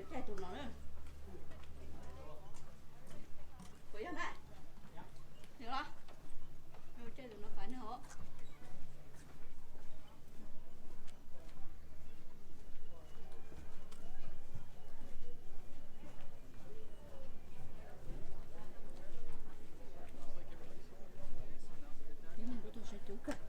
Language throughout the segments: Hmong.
Caij tus no na. Puas yog na? Yog los? Caij tus no pab nws hov. Ib leeg kuj tau sab coob kawg.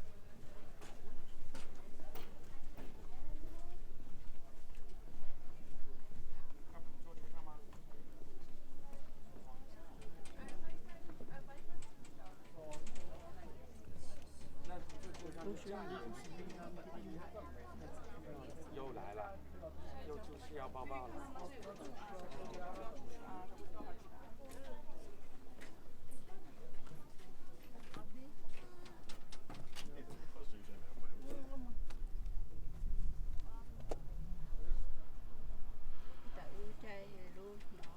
Tam wb caij lub no,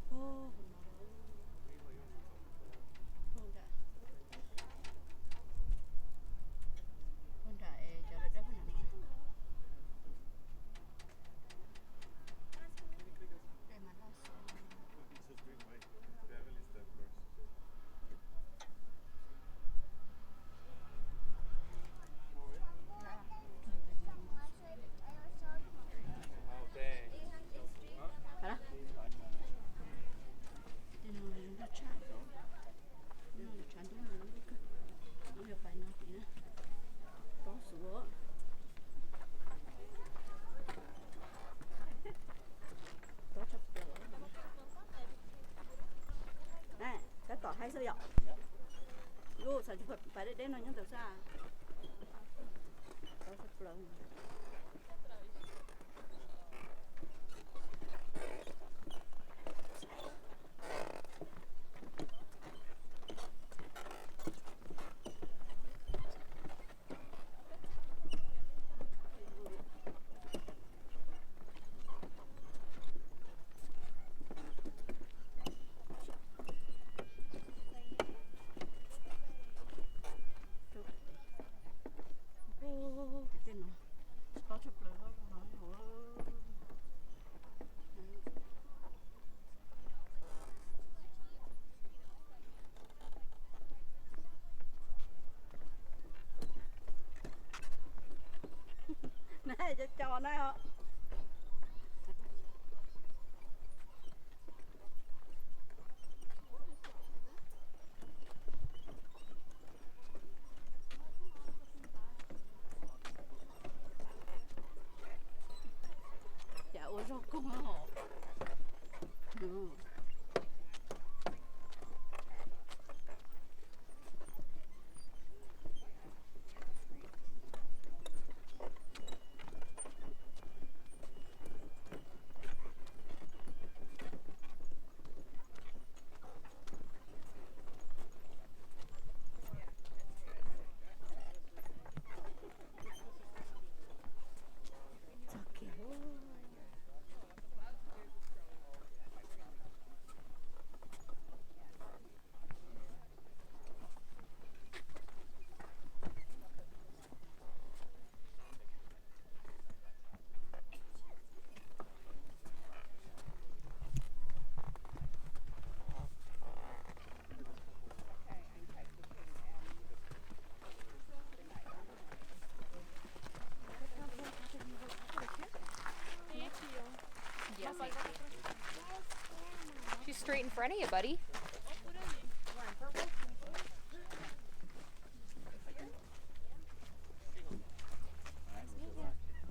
hu no, hu nram, hu nram es cov lawv dawb pag nram no. Tej no zoo nkauj tshaj, no tshav ntuj no zoo nkauj kawg. Wb yuav pais no tid na. Tob xwb. Tob tshaj plaws. Tab tom haib xwb yom. Lub xav tsis pais deb deb no nyob ntawd xwb. Tob tshaj plaws. Tej no tob tshaj plaws no. Na, cov cos na. Cas ua zog koog hos. Txog kiag. She's straight in front of you, buddy.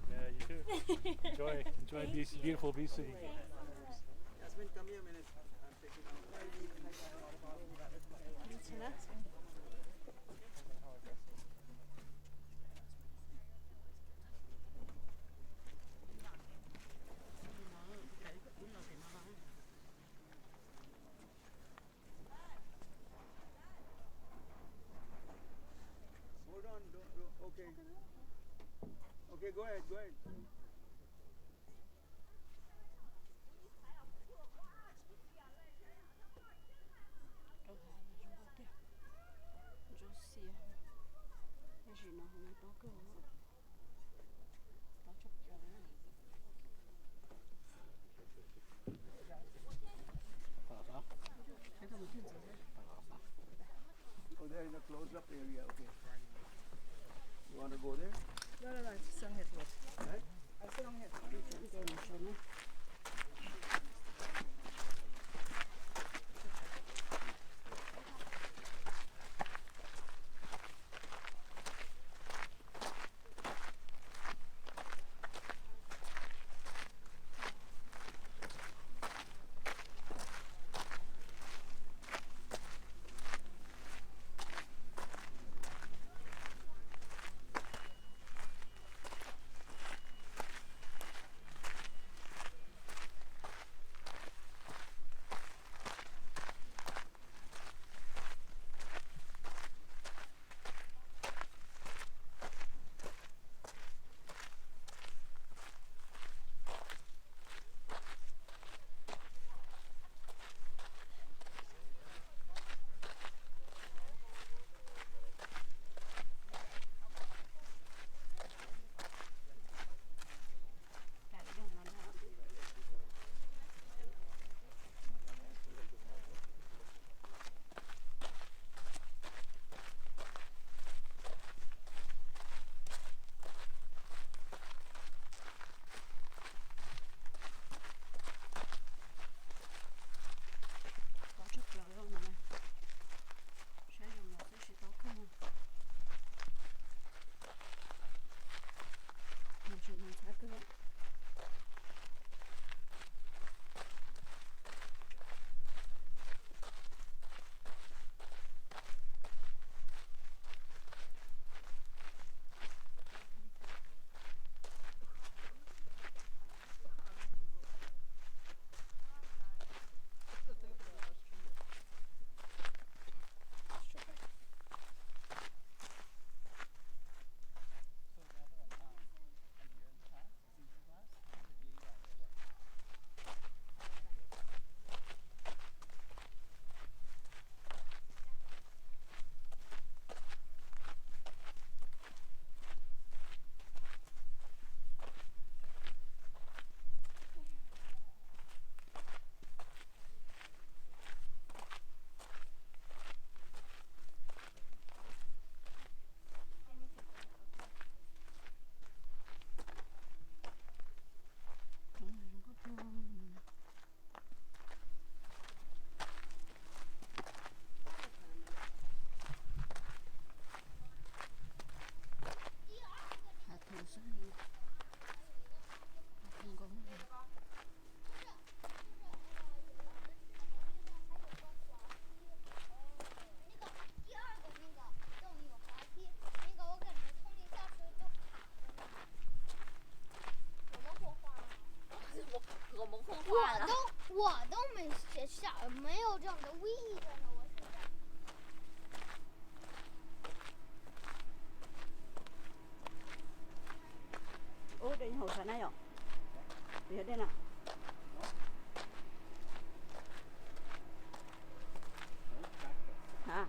Yeah, you too. Enjoy, enjoy B C, beautiful B C. Jasmine, come here a minute. I'm taking out. Hold on, don't, don't, okay. Okay, go ahead, go ahead. Rau hav no zoo nkauj tiag, zoo xiab, tab sis no hav no tob kawg, tob tshaj plaws. Go there? No, no, no, it's on his list. Right? I sit on his list. Tau tshaj plaws no na. Saib zoo los xwb tsis tau kawg. Mas tsis ntxhab kawg. Hav thaum xwb, hav thaum nkaus. 我都我都没学校没有这样的位置呢，我现在。 Ub, dej nyob hauv sav na yom? Yog dej na. Ha.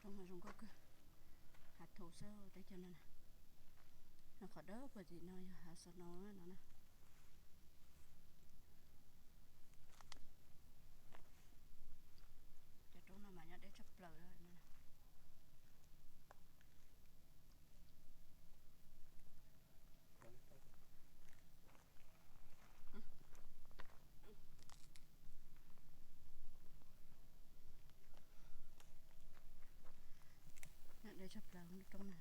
Roob no zoo nkauj kawg. Hav thaum xwb teb chaws no na. No qhov dawb puag tim no yog hav snow no na. Cov roob no mas nyob deb tshaj plaws no. Nyob deb tshaj plaws roob na.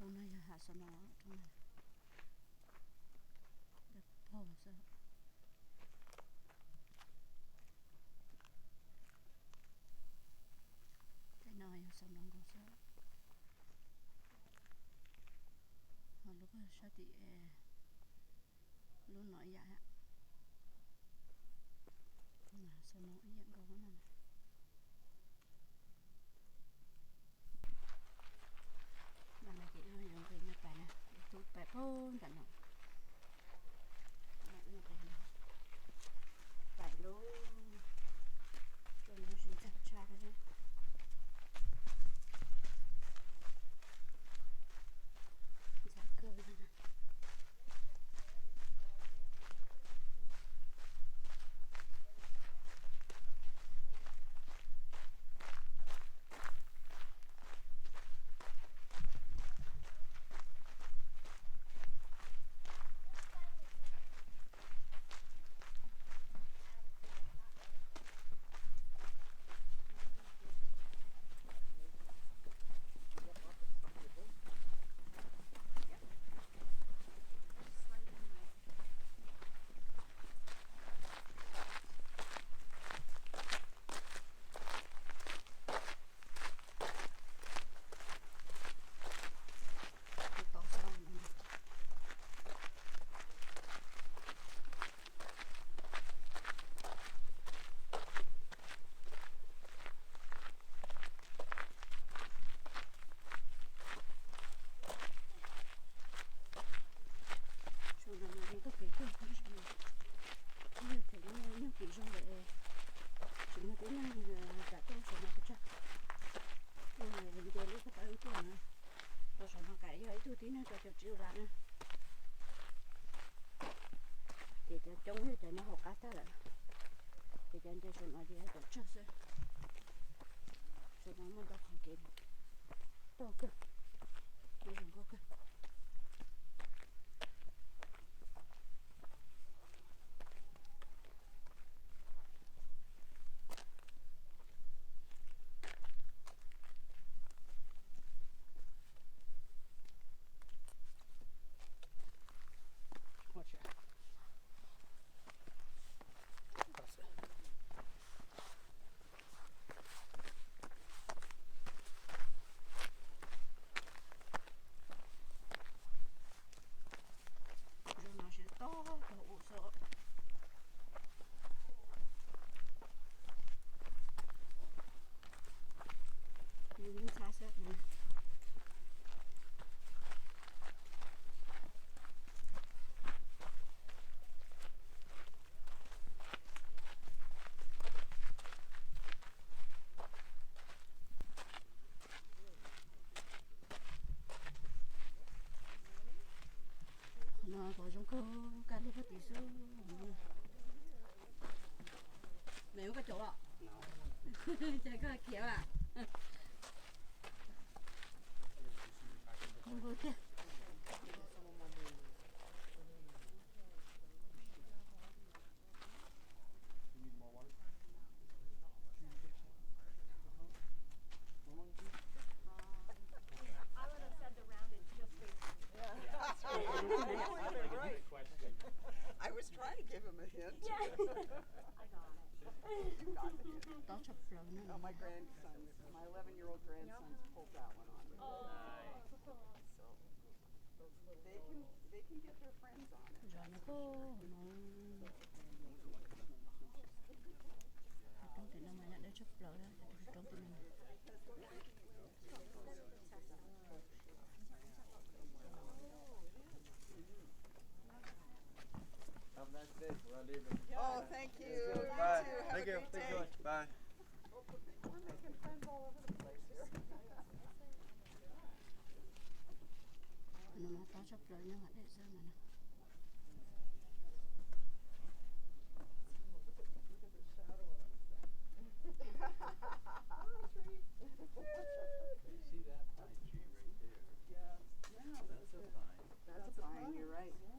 Roob no yog hav snow roob na. Dawb paug xwb. Tej no yog snow nkaus xwb. Ho lub sab tim, lub no ib yam, snow ib yam nkaus no. Npaj no ces yuav nqis no pais na, tub pais puag nram no. Pais lauj, tuaj no tsis ntxhab tshaj li. Tib neeg rau cov tsis lam na. Ces cov coob yog cov nyob hauv qab tag lawm. Ces cov nce saum no ces yog cov tsawg xwb. Saum no muaj ntau qhov kev tog kawg, zoo nkauj kawg. Zoo no siab tog tog ua xwb. Ntxhab xwb. Qhov no pom zoo kawg, kaj lug puag tim xwb. Mày uống có chỗ ạ? Chơi có kiểu à? Không có kia. I would have said the round is just basically. Yeah. Right. I was trying to give him a hint. Yeah. I got it. You got the hint. Tau tshaj plaws na. Oh, my grandson, my eleven-year-old grandson's pulled that one on me. Oh. So. They can, they can get their friends on it. Zos no puag no. Roob tim no mas nyob deb tshaj plaws, roob tim no. Have a nice day. We're leaving. Oh, thank you. You too. Bye. Have a great day. Thank you. Thank you. Bye. We're making friends all over the place here. No mas tau tshaj plaws nyob hauv dej xwb no na. Look at the shadow of it. Hi, tree. You see that pine tree right there? Yeah. Yeah, that's a pine. That's a pine, you're right. Yeah.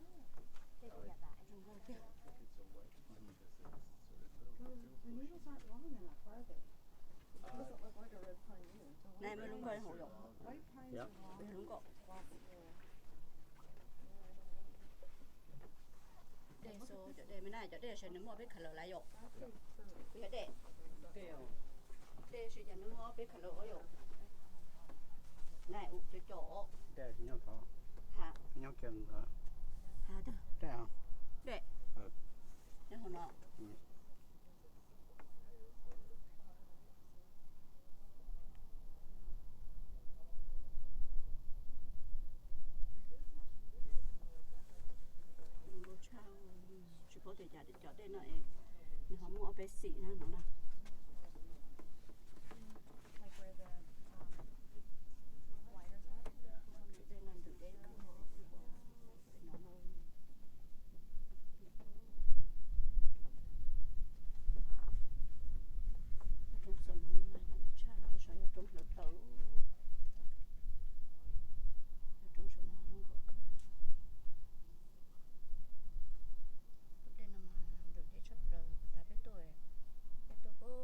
Look at some white pine because it's sort of little. The needles aren't long enough, are they? It doesn't look like a red pine either. Nai muaj lub nkoj hauv yom? White pines are long. Lub nkoj. Dej xwb, cov dej me na, cov dej sawv nws muaj peb khav lawm lawm yom. Kuv yog dej. Dej sawv nws muaj peb khav lawm yom. Nai ua cov cov. Dej nyob tod. Ha. Nyob kiag ntawd. Ha tag. Dej. Dej. Nyob hauv no. Tsis paub tias cas cov dej no es nws ho muaj ob peb xim na no na. Dej no ntws deb kawg. Roob saum no mas nyob deb tshaj, saum yog roob hlawv plaws. Yog roob saum no zoo nkauj kawg. Tus dej no mas ntws deb tshaj plaws, tas peb tuaj, peb tuaj puag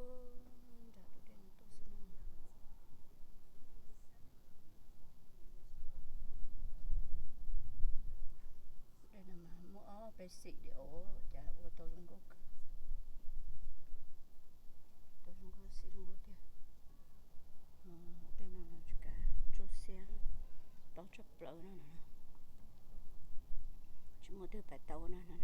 nram tus dej no tuaj xwb na. Dej no mas muaj ob peb xim li os, cas ua tau zoo nkauj kawg. Tau zoo nkauj xim zoo nkauj tiag. Dej no tsis kav ntsuj xiab, tob tshaj plaws na no. Tsis muaj twg pais tau na no.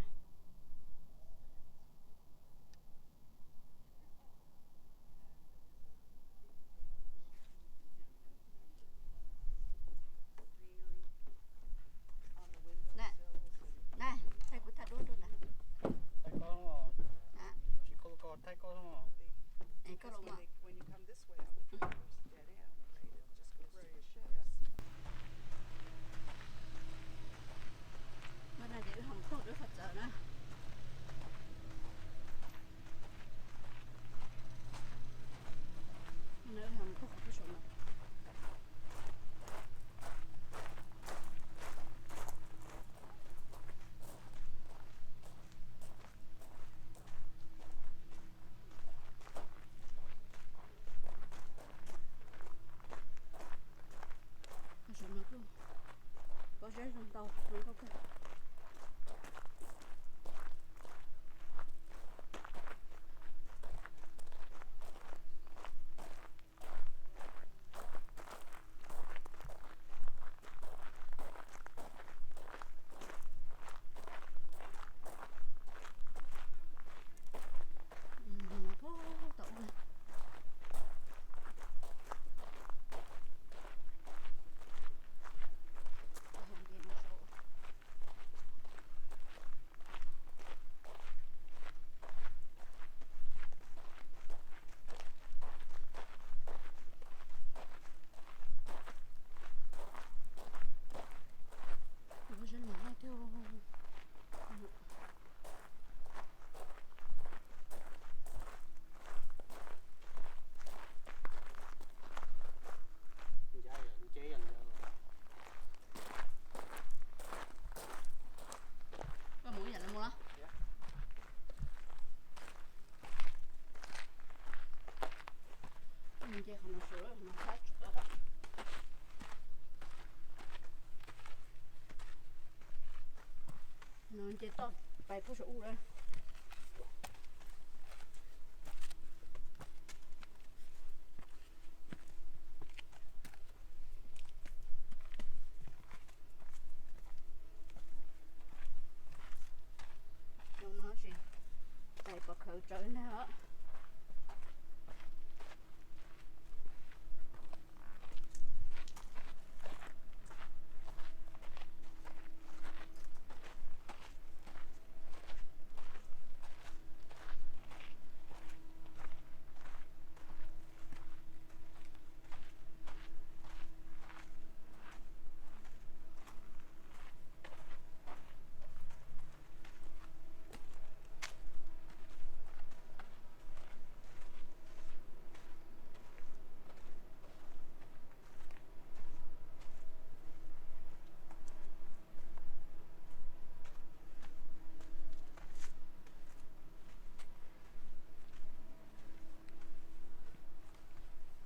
Nai, nai, thaij kuv thaij duab rau ntawd. Thaij koj, tsis koj, koj thaij koj. Es koj los mas. When you come this way on the traverse dead end, right? It just goes to the sheds. Tau, zoo nkauj kawg. Koj mus ib yam li mus los. Nce qhov no saud, qhov no saib tsis tau. No nce toj pais puag saum ub lawm. Zoo no tsis pais pom khawv tsawv ntag os.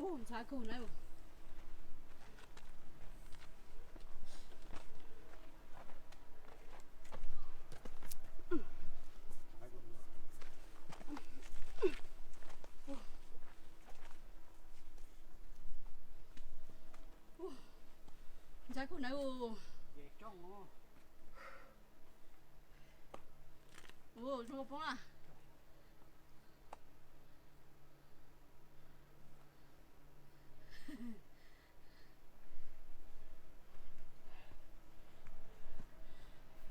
Ub, ntxhab kawg na. Ntxhab kawg na. Ua, zoo poob na.